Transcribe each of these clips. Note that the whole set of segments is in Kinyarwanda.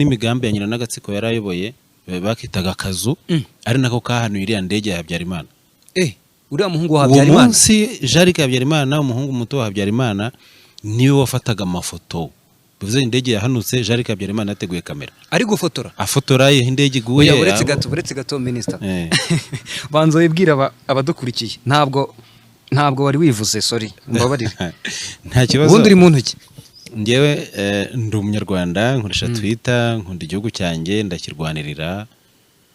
N'imigambi ya nyina n'agatsiko yari ayoboye, bakitaga akazu, ari nako kahanuye iriya ndege ya Habyarimana. Uriya muhungu wa Uwo Habyarimana? munsi Jean Luc Habyarimana, umuhungu muto wa Habyarimana, niwe wafataga amafoto. Bivuze indege yahanutse, Jean Luc Habyarimana yateguye kamera. Ari gufotora. Afotora iyo indege iguye. Oya, uretse gato, uretse gato, minisita. Banza wibwire abadukurikiye. Ntabwo wari wivuze, sorry, mbabarire. Nta kibazo. Ubundi uri mu ntoki? Njyewe ndi Umunyarwanda, nkoresha Twitter, nkunda igihugu cyanjye, ndakirwanirira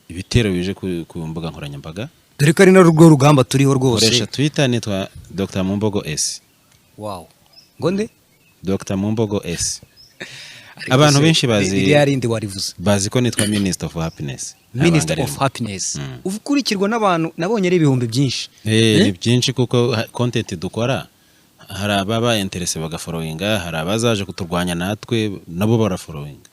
ibitero bije ku mbuga nkoranyambaga. Dore ko ari narwo rugamba turiho rwose. Nkoresha Twitter nitwa Dr Mumbogo S. Wow, ngo nde? Dr Mumbogo S. Ariko Abantu se, benshi bazi ririya rindi warivuze. Bazi ko nitwa Minister of Happiness. Nta Minister banga of ririmo. Happiness. Ukurikirwa n'abantu nabonye ari ibihumbi byinshi. Ni byinshi kuko content dukora hari ababa intéressé bagafollowinga, hari abazaje kuturwanya natwe nabo barafollowinga.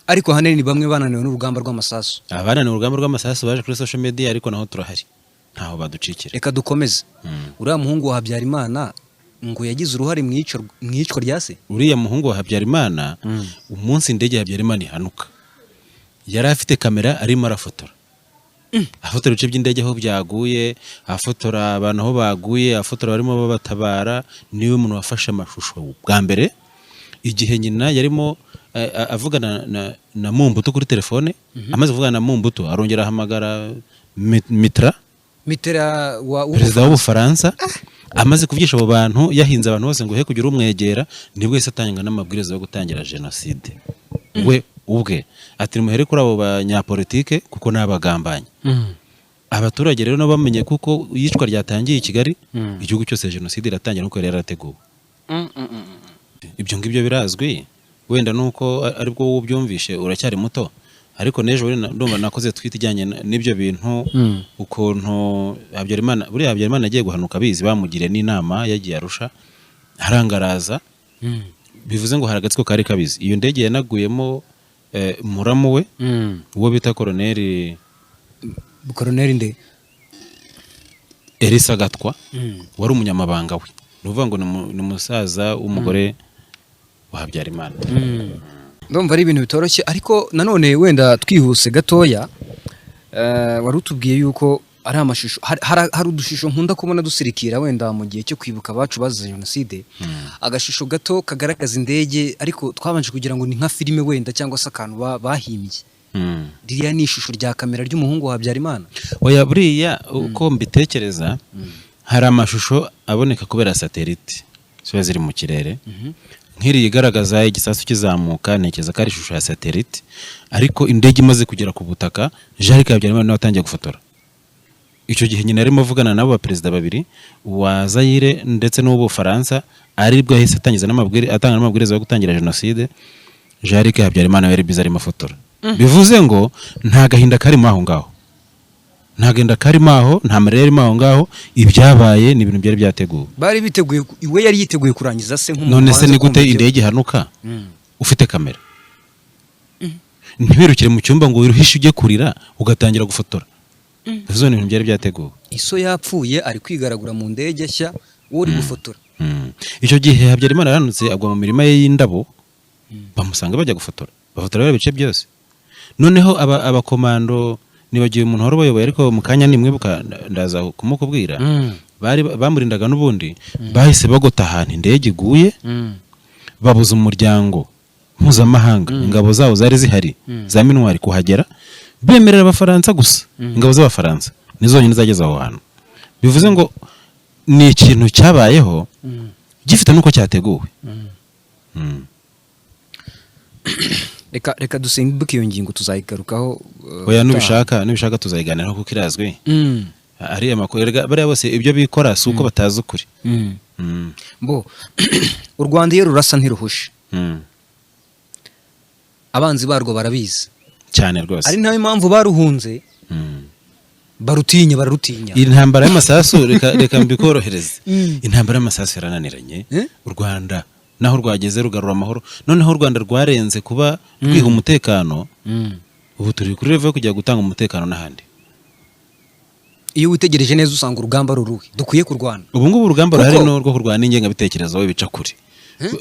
Ariko ahanini ni bamwe bananiwe n'urugamba rw'amasasu. Abananiwe urugamba rw'amasasu baje kuri social media, ariko naho turahari, ntaho baducikira. Reka dukomeze. Uriya muhungu wa Habyarimana ngo yagize uruhare mu iyicwa rya se? Uriya muhungu wa Habyarimana, umunsi indege ya Habyarimana ihanuka, yari afite kamera, arimo arafotora, afotora ibice by'indege aho byaguye, afotora abantu aho baguye, afotora barimo babatabara. Niwe muntu wafashe amashusho bwa mbere igihe nyina yarimo avugana na Mumbutu kuri telefone. Amaze kuvugana na Mumbutu, arongera ahamagara Mitterrand. Mitterrand wa Perezida w'Ubufaransa. Amaze kuvugisha abo bantu, yahinze abantu bose ngo he kugira umwegera, nibwo yahise atanga n'amabwiriza yo gutangira jenoside we ubwe, ati: "Nimuhere kuri abo banyapolitike kuko ni abagambanyi." Abaturage rero nabo bamenye kuko iyicwa ryatangiye i Kigali, igihugu cyose jenoside iratangira nk'uko yari yarateguwe. Ibyo ngibyo birazwi, wenda nuko aribwo wowe ubyumvishe, uracyari muto, ariko n'ejo bundi ndumva nakoze tweet ijyanye n'ibyo bintu, ukuntu Habyarimana, buriya Habyarimana yagiye guhanuka abizi, bamugiriye n'inama, yagiye Arusha arangaraza. Bivuze ngo hari agatsiko kari kabizi. Iyo ndege yanaguyemo muramu we, uwo bita koroneri Koroneri nde? Elisa Gatwa, wari umunyamabanga we. Ni ukuvuga ngo ni umusaza w'umugore wa Habyarimana. Ndumva ari ibintu bitoroshye, ariko nanone wenda twihuse gatoya, wari utubwiye yuko ari amashusho, hari udushusho nkunda kubona dusirikira wenda mu gihe cyo kwibuka abacu bazize jenoside, agashusho gato kagaragaza indege, ariko twabanje kugira ngo ni nka filime wenda cyangwa se akantu bahimbye. Ririya ni ishusho rya kamera ry'umuhungu wa Habyarimana? Oya, buriya uko mbitekereza, hari amashusho aboneka kubera satellite ziba ziri mu kirere, nk'iriya igaragaza igisasu kizamuka, ntekereza ko ari ishusho ya satellite. Ariko indege imaze kugera ku butaka, Jean Luc Habyarimana nawe atangiye gufotora. Icyo gihe nyina arimo avugana n'abo baperezida babiri, uwa Zaire ndetse n'uw'Ubufaransa, aribwo yahise atangiza atanga n'amabwiriza yo gutangira jenoside. Jean Luc Habyarimana yari bize arimo afotora. Bivuze ngo nta gahinda karimo aho ngaho, nta gahinda karimo aho, nta marira yarimo aho ngaho. Ibyabaye ni ibintu byari byateguwe. Bari biteguye, we yari yiteguye kurangiza se nk'umuntu None se wanze ni gute kumva ibyo- indege ihanuka ufite kamera, ntiwirukire mu cyumba ngo wiruhishe ujye kurira, ugatangira gufotora? Bivuze ngo ni ibintu byari byateguwe. Iso yapfuye ari kwigaragura mu ndege nshya, wowe uri gufotora. Icyo gihe Habyarimana yaranutse agwa mu mirima ye y'indabo, bamusanga bajya gufotora, bafotora biriya bice byose. Noneho abakomando, nibagiwe umuntu wari ubayoboye, ariko mu kanya nimwibuka ndaza kumukubwira, bari bamurindaga n'ubundi, bahise bagota ahantu indege iguye, babuza umuryango mpuzamahanga, ingabo zabo zari zihari za MINUAR kuhagera, bemerera Abafaransa gusa. Ingabo z'Abafaransa nizo zonyine zageze aho hantu. Bivuze ngo ni ikintu cyabayeho gifite n'uko cyateguwe. Reka dusimbuke iyo ngingo, tuzayigarukaho Oya. ubutaha. Nubishaka tuzayiganiraho kuko irazwi. Ari amakuru erega, bariya bose ibyo bikora si uko batazi ukuri. Bo u Rwanda iyo rurasa ntiruhushe. Abanzi barwo barabizi. Cyane rwose. Ari nayo mpamvu baruhunze. Barutinya, bararutinya. Iyi ntambara y'amasasu, reka mbikorohereze, intambara y'amasasu yarananiranye. Eh? U Rwanda naho rwageze rugarura amahoro. Noneho u Rwanda rwarenze kuba rwiha umutekano. Ubu turi kuri level yo kujya gutanga umutekano n'ahandi. Iyo witegereje neza usanga urugamba ruruhe dukwiye kurwana? Ubu ngubu urugamba ruhari Kuko ni urwo kurwana n'ingengabitekerezo, we bica kure.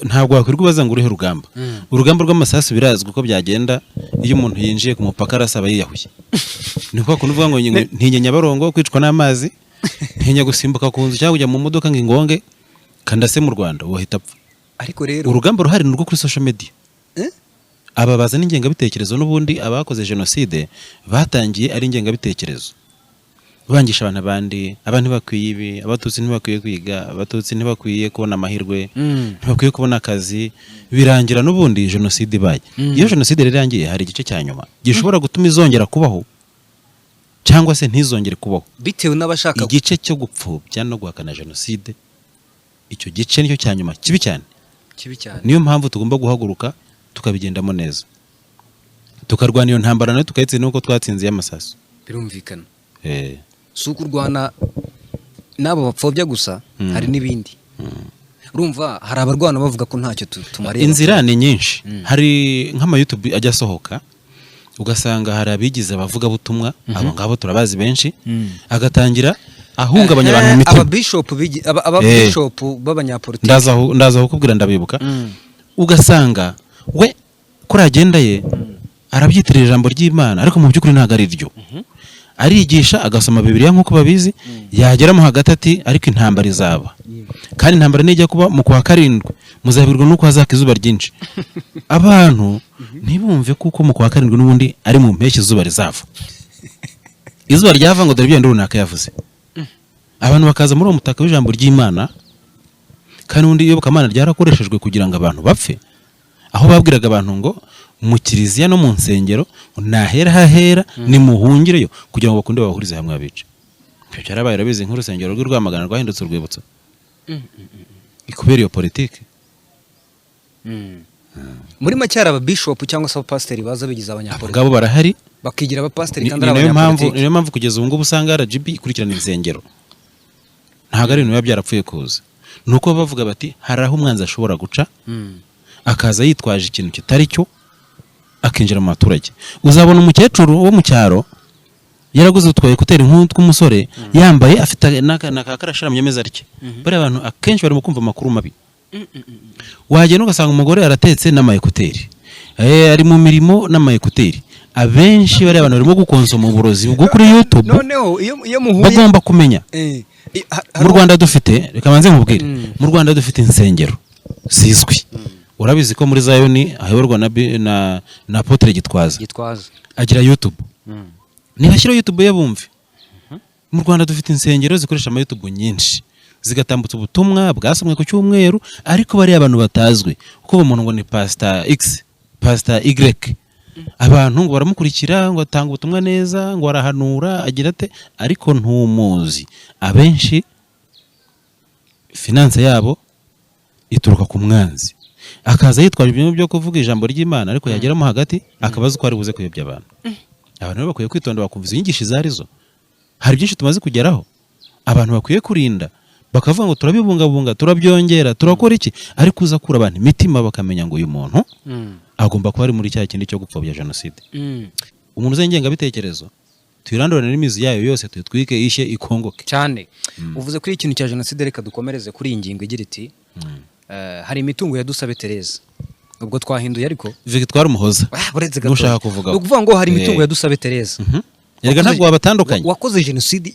Ntabwo wakwirirwa ubaza ngo urihe rugamba. Urugamba rw'amasasu birazwi uko byagenda. Iyo umuntu yinjiye ku mupaka arasaba yiyahuye, ni kwa kundi uvuga ngo ntinya Nyabarongo, kwicwa n'amazi, ntinya gusimbuka ku nzu cyangwa kujya mu modoka ngo ingonge kandase mu Rwanda, wahita apfa. Ariko rero Urugamba ruhari ni urwo kuri social media. Eh? Aba bazana ingengabitekerezo, n'ubundi abakoze jenoside batangiye ari ingengabitekerezo, bangisha abantu abandi, abantu ntibakwiye ibi, Abatutsi ntibakwiye kwiga, Abatutsi ntibakwiye kubona amahirwe, ntibakwiye kubona akazi. Birangira n'ubundi jenoside ibaye. Iyo jenoside rero irangiye, hari igice cya nyuma gishobora gutuma izongera kubaho cyangwa se ntizongere kubaho, bitewe n'abashaka igice cyo gupfobya no guhakana jenoside. Icyo gice nicyo cya nyuma kibi cyane. Kibi cyane. Niyo mpamvu tugomba guhaguruka tukabigendamo neza, tukarwana iyo ntambara nayo tukayitsinda nk'uko twatsinze iy'amasasu. Birumvikana. Eh. Si ukurwana n'abo bapfobya gusa, hari n'ibindi. Urumva hari abarwana bavuga ko ntacyo tumariye. Inzira ni nyinshi. Hari nk'ama YouTube ajya asohoka, ugasanga hari abigize abavugabutumwa, abo ngabo turabazi benshi, agatangira ahungabanya abantu mu mitima. Ababishopu b'abanyapolitiki. Ndaza kukubwira, ndabibuka. Ugasanga we kuri agenda ye arabyitirira ijambo ry'Imana, ariko mu by'ukuri ntabwo ari ryo arigisha. Agasoma Bibiliya nk'uko babizi, yageramo hagati ati: "Ariko intambara izaba, kandi intambara nijya kuba mu kwa karindwi muzabirwa n'uko hazaka izuba ryinshi." Abantu ntibumve kuko mu kwa karindwi n'ubundi ari mu mpeshyi izuba rizava. Izuba ryava ngo dore ibyo runaka yavuze. Abantu bakaza muri uwo mutaka w'ijambo ry'Imana, kandi ubundi iyobokamana ryarakoreshejwe kugira ngo abantu bapfe, aho babwiraga abantu ngo mu kiliziya no mu nsengero nahera hahera nimuhungireyo, kugira ngo bakunde babahurize hamwe babice. Ibyo byarabaye, urabizi, nk'urusengero rw'i Rwamagana rwahindutse urwibutso kubera iyo politiki. Muri make hari ababishopu cyangwa se abapasiteri baza bigize Abo abanyapolitiki, ngabo barahari. bakigira abapasiteri kandi Ni ari nayo mpamvu, ni abanyapolitiki. nayo mpamvu kugeza ubu ngubu usanga RGB ikurikirana insengero. Ntabwo ari ibintu biba byarapfuye kuza, ni uko baba bavuga bati hari aho umwanzi ashobora guca, akaza yitwaje ikintu kitari cyo, akinjira mu baturage. Uzabona umukecuru wo mu cyaro yaraguze utwa écouteurs nk'utw'umusore yambaye, afite n'aka karasharamye ameze atya. Bariya bantu akenshi barimo kumva amakuru mabi. Wagenda ugasanga umugore aratetse n'ama écouteurs, ari mu mirimo n'ama écouteurs. Abenshi bariya bantu barimo gukonsoma uburozi bwo kuri YouTube. Noneho iyo muhuye Bagomba kumenya hari mu Rwanda dufite, reka banze nkubwire, mu Rwanda dufite insengero zizwi. Urabizi ko muri Zayoni ayoborwa na Apotre Gitwaza. Gitwaza. Agira YouTube. Nibashyiraho YouTube ye bumve. Mu Rwanda dufite insengero zikoresha ama YouTube nyinshi, zigatambutsa ubutumwa bwasomwe ku cyumweru, ariko bariya abantu batazwi, kuko umuntu ngo ni Pastor X, Pastor Y, abantu ngo baramukurikira, ngo atanga ubutumwa neza, ngo arahanura, agira ate, ariko ntumuzi. Abenshi finance yabo ituruka ku mwanzi, akaza yitwaje ibintu byo kuvuga ijambo ry'Imana, ariko yageramo hagati akaba azi ko ari buze kuyobya abantu. Abantu rero bakwiye kwitonda, bakumva izo nyigisho izo arizo. Hari byinshi tumaze kugeraho abantu bakwiye kurinda, bakavuga ngo turabibungabunga, turabyongera, turakora iki, ariko uza kura abantu imitima bakamenya ngo uyu muntu agomba kuba ari muri cya kindi cyo gupfobya jenoside. Umuntu uzi ingengabitekerezo tuyirandurane n'imizi yayo yose, tuyitwike, ishye, ikongoke. Cyane. Uvuze kuri ikintu cya jenoside, reka dukomereze kuri iyi ngingo igira iti hari imitungo ya Dusabe Tereza. Ubwo twahinduye ariko. Victoire Umuhoza. Ah, buretse gato. Nushaka kuvugaho. Ni ukuvuga ngo hari imitungo Eh. ya Dusabe Tereza. Erega ntabwo wabatandukanye. Wakoze jenoside,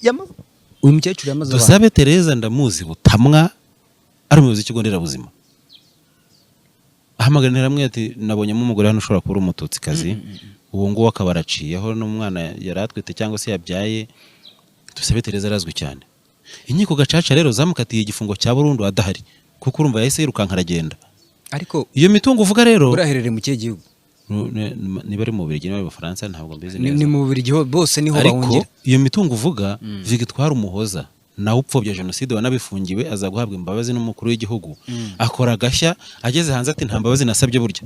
uyu mukecuru yamaze abantu. Dusabe Tereza ndamuzi butamwa, ari umuyobozi w'ikigo nderabuzima, ahamagara Interahamwe ati: "Nabonyemo umugore hano ushobora kuba uri Umututsikazi." Uwo nguwo akaba araciyeho n'umwana yari atwite cyangwa se yabyaye. Dusabe Tereza arazwi cyane. Inkiko gacaca rero zamukatiye igifungo cya burundu adahari, kuko urumva yahise yirukanka aragenda. Ariko Iyo mitungo uvuga rero, uraherereye mu kihe gihugu? Niba ari mu Bubiligi, niba ari mu Bufaransa, ntabwo mbizi Ni, neza. ni mu Bubiligi bose niho Ariko bahungira. iyo mitungo uvuga, Victoire Umuhoza nawe upfobya jenoside wanabifungiwe, aza guhabwa imbabazi n'umukuru w'igihugu, akora agashya ageze hanze ati: "Nta mbabazi nasabye burya,"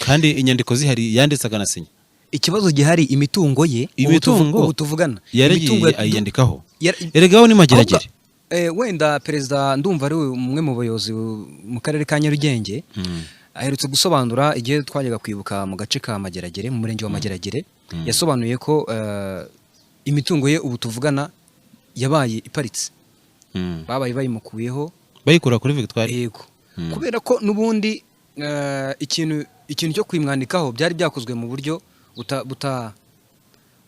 kandi inyandiko zihari yanditse akanasinya. Ikibazo gihari, imitungo ye ubu Imitungo ubu tuvugana, yaragiye imitungo ayiyandikaho. Erega aho ni Mageragere. Ahubwo, wenda perezida, ndumva ari umwe mu bayobozi mu karere ka Nyarugenge, aherutse gusobanura igihe twajyaga kwibuka mu gace ka Mageragere, mu murenge wa Mageragere, yasobanuye ko imitungo ye ubu tuvugana yabaye iparitse, babaye bayimukuyeho. Bayikura kuri Victoire. Yego. Kubera ko n'ubundi ikintu cyo kwimwandikaho byari byakozwe mu buryo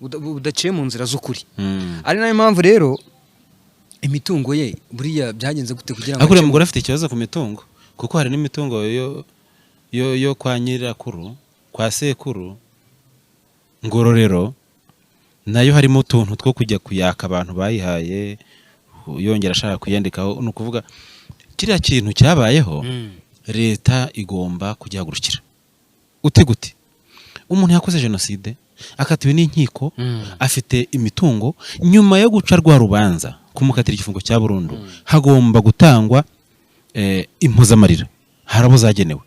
budaciye mu nzira z'ukuri. Ari nayo mpamvu rero imitungo ye buriya byagenze gute kugira ngo Ariko uriya mugore afite ikibazo ku mitungo, kuko hari n'imitungo yo kwa nyirakuru, kwa sekuru Ngororero, nayo harimo utuntu two kujya kuyaka abantu bayihaye, yongera ashaka kuyandikaho. Ni ukuvuga kiriya kintu cyabayeho, leta igomba kugihagurukira. Ute gute umuntu yakoze jenoside akatiwe n'inkiko, afite imitungo, nyuma yo guca rwa rubanza kumukatira igifungo cya burundu, hagomba gutangwa impozamarira, hari abo zagenewe.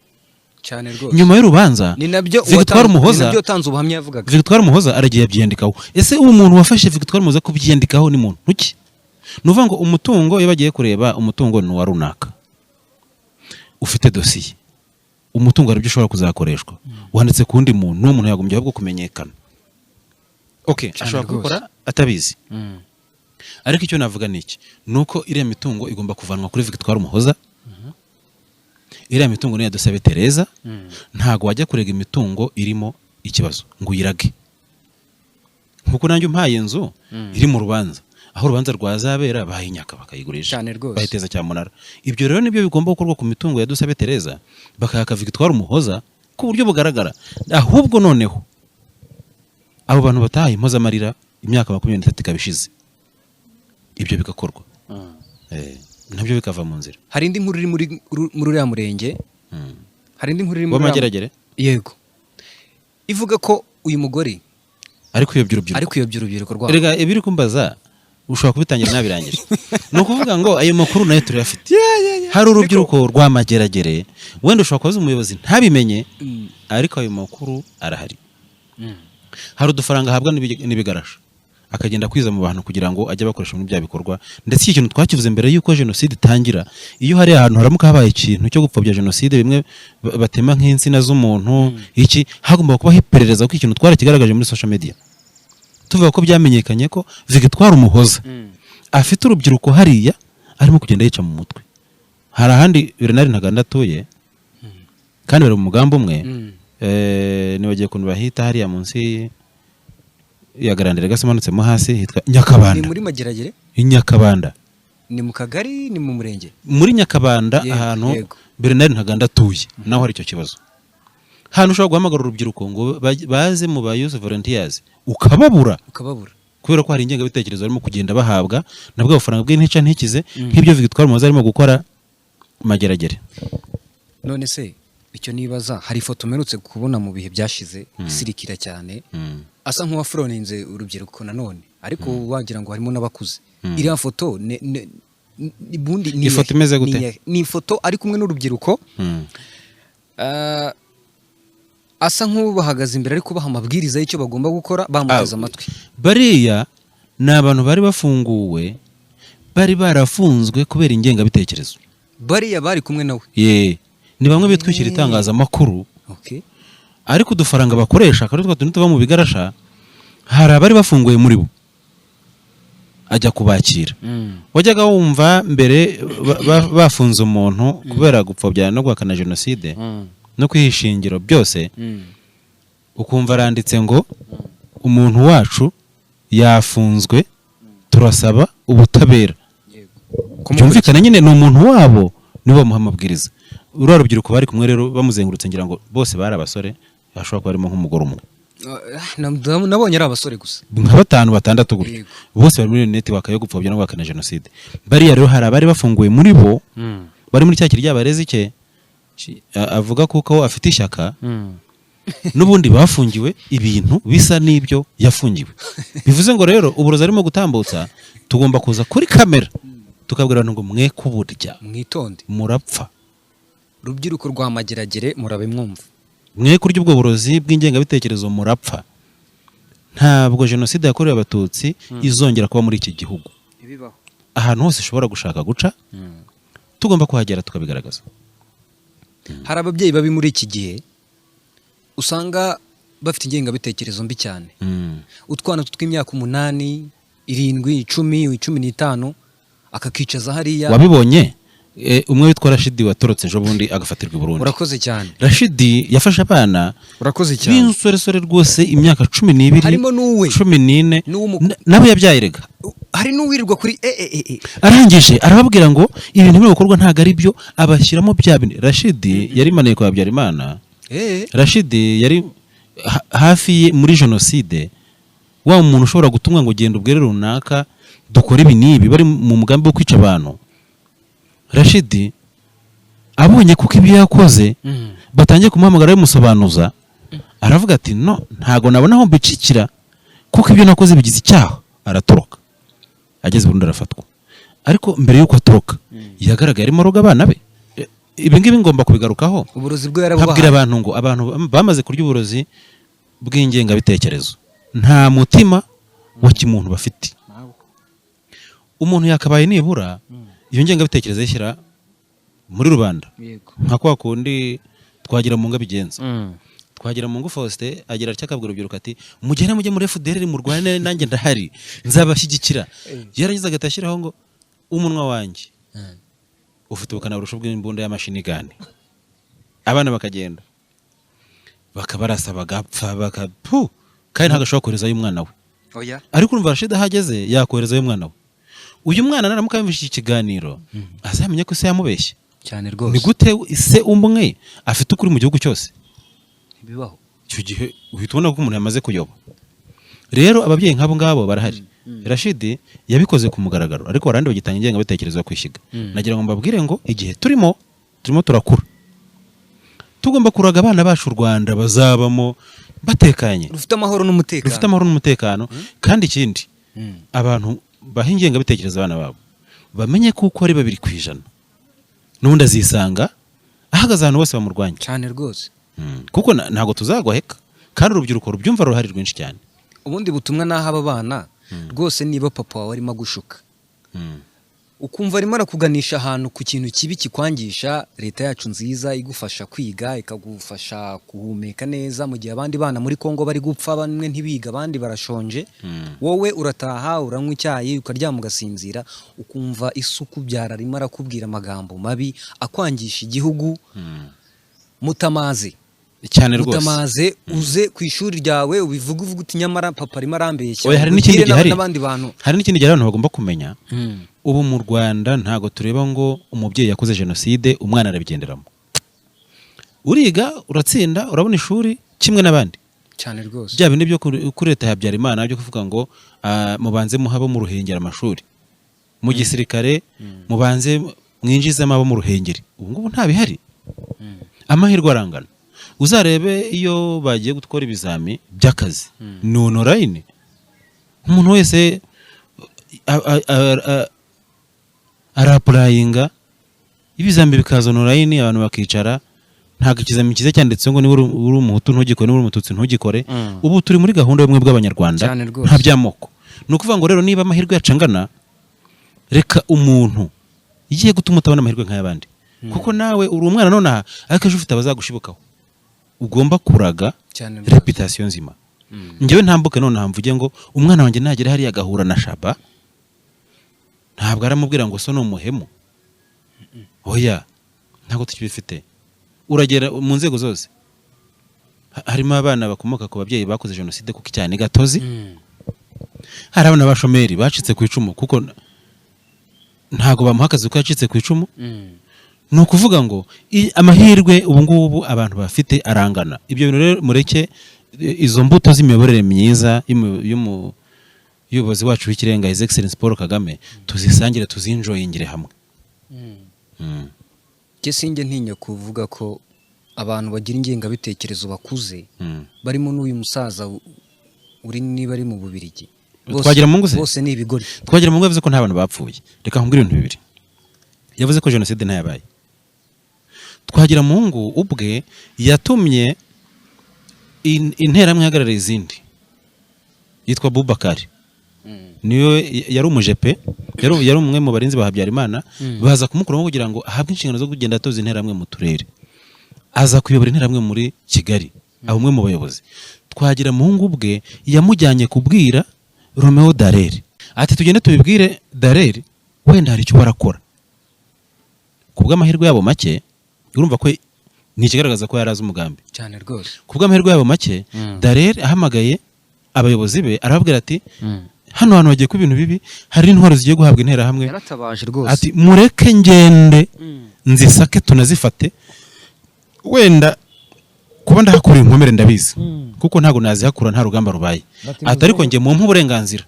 Cyane rwose. Nyuma y'urubanza, Ni nabyo Victoire ni Umuhoza nabyo watanze ubuhamya yavugaga. Victoire Umuhoza aragiye abyiyandikaho. Ese uwo muntu wafashe Victoire Umuhoza kubyiyandikaho ni muntu ki? Ni ukuvuga ngo umutungo, iyo bagiye kureba umutungo ni uwa runaka ufite dosiye, umutungo hari ibyo ushobora kuzakoreshwa wanditse ku wundi muntu, n'uwo muntu yagombye ahubwo kumenyekana. Okay, Cyane ashobora rwose. kubikora atabizi, ariko icyo navuga ni iki: ni uko iriya mitungo igomba kuvanwa kuri Victoire Umuhoza. Iriya mitungo ni iya Dusabe Tereza. Ntabwo wajya kurega imitungo irimo ikibazo ngo uyirage, nkuko nanjye umpaye inzu iri mu rubanza, aho urubanza rwazabera bayinyaka bakayigurisha, Cyane rwose. bayiteza cyamunara. Ibyo rero nibyo bigomba gukorwa ku mitungo ya Dusabe Tereza, bakayaka Victoire Umuhoza ku buryo bugaragara. Ahubwo noneho abo bantu batahaye impozamarira, imyaka 23 ikaba ishize, ibyo bigakorwa, nabyo bikava mu nzira. Hari indi nkuru iri muri uriya murenge. Hari indi nkuru iri muri uriya- W'Amageragere? Yego, ivuga ko uyu mugore ari kuyobya urubyiruko. Ari kuyobya urubyiruko rwabo. Erega ibiri kumbaza ushobora kubitangira nabirangije. Ni ukuvuga ngo ayo makuru nayo turayafite. Hari urubyiruko rwa Mageragere, wenda ushobora kubaza umuyobozi ntabimenye, ariko ayo makuru arahari. Hari udufaranga ahabwa n'ibigarasha, akagenda kwiza mu bantu kugira ngo ajye abakoresha muri bya bikorwa. Ndetse iki kintu twakivuze mbere y'uko jenoside itangira. Iyo hari ahantu haramuka habaye ikintu cyo gupfobya jenoside, bimwe batema nk'insina z'umuntu, iki hagomba kubaho iperereza, kuko ikintu twarakigaragaje muri social media, tuvuga ko byamenyekanye ko Victoire Umuhoza afite urubyiruko hariya arimo kugenda yica mu mutwe. Hari ahandi Bernard Ntaganda atuye kandi bari mu mugambi umwe. Nibagiye ukuntu bahita hariya munsi ya Garandere gasa umanutsemo hasi, hitwa Ni Nyakabanda. muri Mageragere? I Nyakabanda. Ni mu kagari, ni mu murenge? Muri Nyakabanda, ahantu Bernard Ntaganda atuye, naho hari icyo kibazo. Hano ushobora guhamagara urubyiruko ngo baze mu ba youth volunteers, ukababura. Ukababura. Kubera ko hari ingengabitekerezo barimo kugenda bahabwa nabwo amafaranga bw'intica ntikize, nk'ibyo Victoire Umuhoza arimo gukora Mageragere. None se icyo nibaza, hari ifoto mperutse kubona mu bihe byashize isirikira cyane, asa nk'uwaforoninze urubyiruko nanone, ariko wagira ngo harimo n'abakuze. Iriya foto ubundi ni Ifoto imeze gute? Ni ifoto ari kumwe n'urubyiruko, asa nk'ubahagaze imbere ari kubaha amabwiriza y'icyo bagomba gukora, bamuteze amatwi. Bariya ni abantu bari bafunguwe, bari barafunzwe kubera ingengabitekerezo. Bariya bari kumwe nawe? Ye, ni bamwe bitwikira itangazamakuru, ariko udufaranga bakoresha akaba ari twa tundi tuva mu bigarasha. Hari abari bafunguye muri bo, ajya kubakira. Wajyaga wumva mbere bafunze umuntu kubera gupfobya no guhakana jenoside no kwiha ishingiro byose, ukumva aranditse ngo umuntu wacu yafunzwe, turasaba ubutabera. Byumvikana nyine ni umuntu wabo, nibo bamuha amabwiriza. Uriya rubyiruko bari kumwe rero bamuzengurutse, ngira ngo bose bari abasore, hashobora kuba harimo nk'umugore umwe. Nabonye ari abasore gusa. Nka batanu, batandatu gutyo. Bose bari muri network yo gupfobya no guhakana jenoside. Bariya rero hari abari bafunguye muri bo, bari muri cya kiryabarezi cye avuga kuko afite ishyaka, n'ubundi bafungiwe ibintu bisa n'ibyo yafungiwe. Bivuze ngo rero uburozi arimo gutambutsa, tugomba kuza kuri kamera tukabwira abantu ngo mwe kuburya. Mwitonde. Murapfa. Rubyiruko rwa Mageragere, murabe mwumva. Mwe kurya ubwo burozi bw'ingengabitekerezo, murapfa. Ntabwo jenoside yakorewe Abatutsi izongera kuba muri iki gihugu. Ibibaho. Ahantu hose ushobora gushaka guca, tugomba kuhagera tukabigaragaza. Hari ababyeyi babi muri iki gihe usanga bafite ingengabitekerezo mbi cyane. Utwana tw'imyaka 8, 7, 10, 15, akakicaza hariya. Wabibonye Umwe witwa Rashidi watorotse ejo bundi agafatirwa i Burundi. Urakoze cyane. Rashidi yafashe abana Urakoze cyane. b'insoresore rwose, imyaka 12, Harimo n'uwe. 14, nabo yabyaye rega. Hari n'uwirirwa kuri e e e e. Arangije arababwira ngo ibintu biri gukorwa ntabwo ari byo, abashyiramo bya bindi. Rashidi yari maneko ya Habyarimana. Rashidi yari hafi ye muri jenoside, wa muntu ushobora gutumwa ngo genda ubwere runaka dukore ibi n'ibi, bari mu mugambi wo kwica abantu. Rashidi abonye kuko ibyo yakoze batangiye kumuhamagara bamusobanuza, aravuga ati: "No, ntago nabona aho mbicikira kuko ibyo nakoze bigize icyaha." Aratoroka, ageze Burundi arafatwa. Ariko mbere y'uko atoroka yagaragaye arimo aroga abana be. Ibi ngibi ngomba kubigarukaho, Uburozi bwe nkabwira yarabubahaye. abantu ngo abantu bamaze kurya uburozi bw'ingengabitekerezo nta mutima wa kimuntu bafite. Umuntu yakabaye nibura iyo ngengabitekerezo ayishyira muri rubanda, nka kwa kundi Twagiramungu abigenza. Twagiramungu Faustin agira atya akabwira urubyiruko ati: "Mugende mujye muri FDLR murwane, nanjye ndahari nzabashyigikira." Yarangiza agahita ashyiraho ngo: "Umunwa wanjye ufite ubukana burusha ubw'imbunda y'amashinigani." Abana bakagenda bakabarasa bagapfa, bakapu, kandi ntabwo ashobora koherezayo umwana we. Oya. Ariko urumva Rashid aho ageze yakoherezayo umwana we. Uyu mwana naramuka yumvise iki kiganiro azamenye ko se yamubeshye. Cyane rwose. Ni gute se umwe afite ukuri mu gihugu cyose? Ntibibaho. Icyo gihe uhita ubona ko umuntu yamaze kuyoba. Rero ababyeyi nk'abo ngabo barahari. Rashidi yabikoze ku mugaragaro, ariko hari abandi bagitanga ingengabitekerezo yo kwishyiga. Nagira ngo mbabwire ngo igihe turimo turakura, tugomba kuraga abana bacu u Rwanda bazabamo batekanye, rufite amahoro n'umutekano, rufite amahoro n'umutekano. Kandi ikindi, abantu baha ingengabitekerezo abana babo bamenye ko uko ari 2% n'ubundi azisanga ahagaze ahantu hose bamurwanya. Cyane rwose. Kuko ntabwo tuzagwaheka, kandi urubyiruko rubyumva ruhari rwinshi cyane. Ubundi butumwa naho aba bana rwose, niba papa wawe arimo agushuka, ukumva arimo arakuganisha ahantu ku kintu kibi kikwangisha leta yacu nziza igufasha kwiga, ikagufasha guhumeka neza, mu gihe abandi bana muri Kongo bari gupfa, bamwe ntibiga, abandi barashonje, wowe urataha uranywa icyayi ukaryama ugasinzira, ukumva isuku byara arimo arakubwira amagambo mabi akwangisha igihugu, mutamaze. Cyane rwose. Mutamaze, uze ku ishuri ryawe ubivuge, uvuge uti: "Nyamara papa arimo arambeshya." Oya, hari n'ikindi Ubwire gihari. n'abandi bantu. Hari n'ikindi gihe abantu bagomba kumenya. Ubu mu Rwanda ntabwo tureba ngo umubyeyi yakoze jenoside umwana arabigenderamo. Uriga, uratsinda, urabona ishuri kimwe n'abandi. Cyane rwose. Bya bindi byo kuri leta ya Habyarimana byo kuvuga ngo mubanze muhabo mu Ruhengeri amashuri, mu gisirikare mubanze mwinjizemo abo mu Ruhengeri, ubu ngubu nta bihari. Amahirwe arangana. Uzarebe iyo bagiye gukora ibizami by'akazi ni online, umuntu wese ara-applyinga, ibizami bikaza online, abantu bakicara. Ntabwo ikizami cyiza cyanditseho ngo niba uri umuhutu ntugikore, niba uri umututsi ntugikore. Ubu turi muri gahunda y'ubumwe bw'abanyarwanda. Cyane rwose. Nta by'amoko. Ni ukuvuga ngo rero niba amahirwe yacangana, reka umuntu igiye gutuma utabona amahirwe nk'ay'abandi, kuko nawe uri umwana nonaha, ariko ejo ufite abazagushibukaho. Ugomba kuraga Cyane rwose. réputation nzima. Njyewe ntambuke nonaha mvuge ngo umwana wanjye nagera hariya agahura na Shaba, ntabwo aramubwira ngo so ni umuhemu. Oya, ntabwo tukibifite. Uragera mu nzego zose, harimo abana bakomoka ku babyeyi bakoze jenoside kuko icyaha ni gatozi. Hari abana b'abashomeri bacitse ku icumu, kuko ntabwo bamuha akazi kuko yacitse ku icumu. Ni ukuvuga ngo amahirwe ubu ngubu abantu bafite arangana. Ibyo bintu rero mureke izo mbuto z'imiyoborere myiza y'umuyobozi wacu w'ikirenga, His Excellence Paul Kagame, tuzisangire, tuzi-enjoyingire hamwe. Njye sinjye ntinya kuvuga ko abantu bagira ingengabitekerezo bakuze, barimo n'uyu musaza uri niba ari mu Bubirigi. Twagiramungu se? Bose ni ibigoryi. Twagiramungu yavuze ko nta bantu bapfuye. Reka nkubwire ibintu bibiri. Yavuze ko jenoside ntayabaye. Twagiramungu ubwe yatumye interahamwe ihagarariye izindi yitwa Bubakari, niwe yari umujepe, yari umwe mu barinzi ba Habyarimana, baza kumukuramo kugira ngo ahabwe inshingano zo kugenda atoza interahamwe mu turere, aza kuyobora interahamwe muri Kigali, aba umwe mu bayobozi. Twagiramungu ubwe yamujyanye kubwira Romeo Dallaire ati: "Tugende tubibwire Dallaire, wenda hari icyo barakora." Ku bw'amahirwe yabo make, urumva ko ni ikigaragaza ko yari azi umugambi. Cyane rwose. Ku bw'amahirwe yabo make, Dallaire ahamagaye abayobozi be, arababwira ati: "Hano hantu hagiye kuba ibintu bibi, hari intwaro zigiye guhabwa Interahamwe." Yaratabaje rwose. Ati: "Mureke ngende nzisake, tunazifate. Wenda kuba ndahakura inkomere ndabizi, kuko ntabwo nazihakura nta rugamba rubaye." Bati Ati: "Ariko njye mumpe uburenganzira."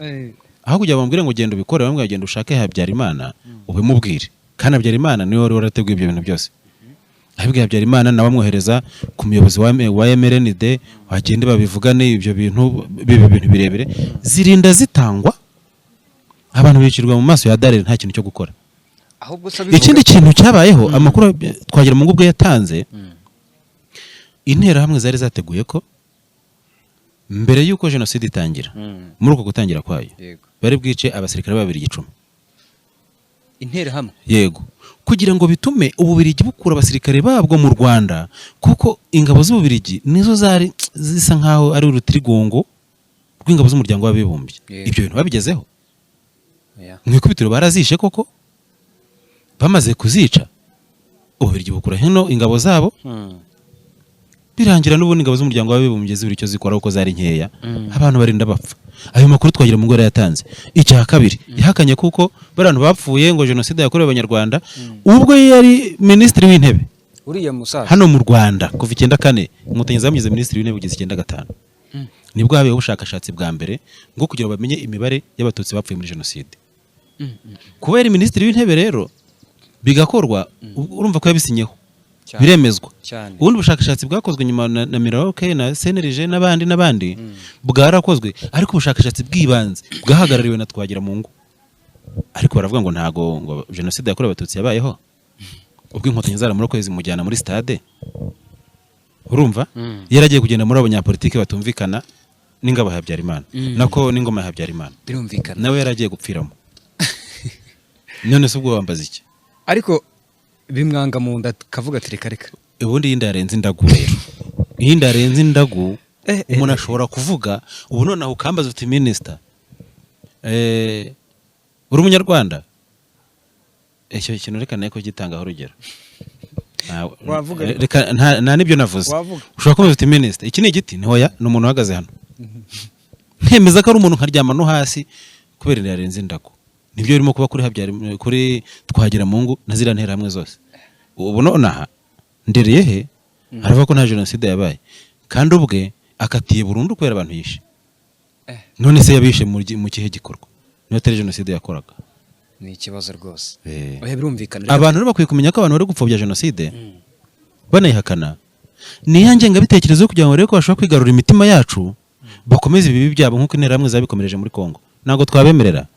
Aho kugira ngo bamubwire ngo genda ubikore, bamubwira: "Genda ushake Habyarimana ubimubwire." Kandi Habyarimana niwe wari warateguye ibyo bintu byose. Abibwiye Habyarimana, nawe amwohereza ku muyobozi wa MRND, bagende babivugane. Ibyo bintu biba ibintu birebire, zirinda zitangwa, abantu bicirwa mu maso ya Dallaire, nta kintu cyo gukora. Ahubwo se abivuga- Ikindi kintu cyabayeho, amakuru Twagiramungu ubwe yatanze, Interahamwe zari zateguye ko mbere y'uko jenoside itangira, muri uko gutangira kwayo, bari bwice abasirikare babiri 10. Interahamwe? Yego, kugira ngo bitume Ububirigi bukura abasirikare babwo mu Rwanda, kuko ingabo z'Ububirigi nizo zari zisa nkaho ari urutirigongo rw'ingabo z'Umuryango w'Abibumbye. Ibyo bintu babigezeho. Mu ikubitiro barazishe koko. Bamaze kuzica, Ububirigi bukura hino ingabo zabo. Birangira n'ubundi ingabo z'Umuryango w'Abibumbye zibura icyo zikora kuko zari nkeya, abantu barinda bapfa. Ayo makuru Twagiramungu yatanze. Icya kabiri, yahakanye kuko bariya bantu bapfuye ngo jenoside yakorewe Abanyarwanda ubwo yari minisitiri w'intebe. Uriya musaza? Hano mu Rwanda, kuva 94 Inkotanyi zamugize minisitiri w'intebe kugeza 95, nibwo habayeho ubushakashatsi bwa mbere bwo kugira ngo bamenye imibare y'Abatutsi bapfuye muri jenoside. Kubera minisitiri w'intebe rero bigakorwa, urumva ko yabisinyeho, biremezwa. Ubundi bushakashatsi bwakozwe nyuma na MINALOC na CNLG n'abandi n'abandi bwarakozwe, ariko ubushakashatsi bw'ibanze bwahagarariwe na Twagiramungu. Ariko baravuga ngo ntago ngo jenoside yakorewe Abatutsi yabayeho, ubwo Inkotanyi zaramurokoye zimujyana muri stade. Urumva, yaragiye kugenda muri abo banyapolitiki batumvikana n'ingabo ya Habyarimana, nako n'ingoma ya Habyarimana. Nawe yaragiye gupfiramo. None se ubwo wambaza iki? Ariko bimwanga mu nda, kavuga ati: "Reka reka." Ubundi iyi nda yarenze indagu rero, iyi nda yarenze indagu, umuntu ashobora kuvuga. Ubu noneho ukambaza uti: "Minisita, uri Umunyarwanda?" Icyo kintu reka nawe kugitangaho urugero. Wavuga ariko. Reka nta n'ibyo navuze. Wavuga. Ushobora kubaza uti: "Minisita, iki ni igiti?" Ni hoya, ni umuntu uhagaze hano. Ntemeza ko ari umuntu, nkaryama no hasi kubera inda yarenze indagu. Nibyo birimo kuba kuri Habyara, kuri Twagiramungu na ziriya Nterahamwe zose. Ubu nonaha ndereye he aravuga ko nta jenoside yabaye, kandi ubwe akatiye burundu kubera abantu yishe. None se yabishe mu kihe gikorwa niba atari jenoside yakoraga? Ni ikibazo rwose. Oya, birumvikana. Abantu rero bakwiye kumenya ko abantu bari gupfobya jenoside banayihakana ni ya ngengabitekerezo yo kugira ngo barebe ko bashobora kwigarura imitima yacu, bakomeze ibibi byabo nk'uko Interahamwe zabikomereje muri Kongo. Ntabwo twabemerera.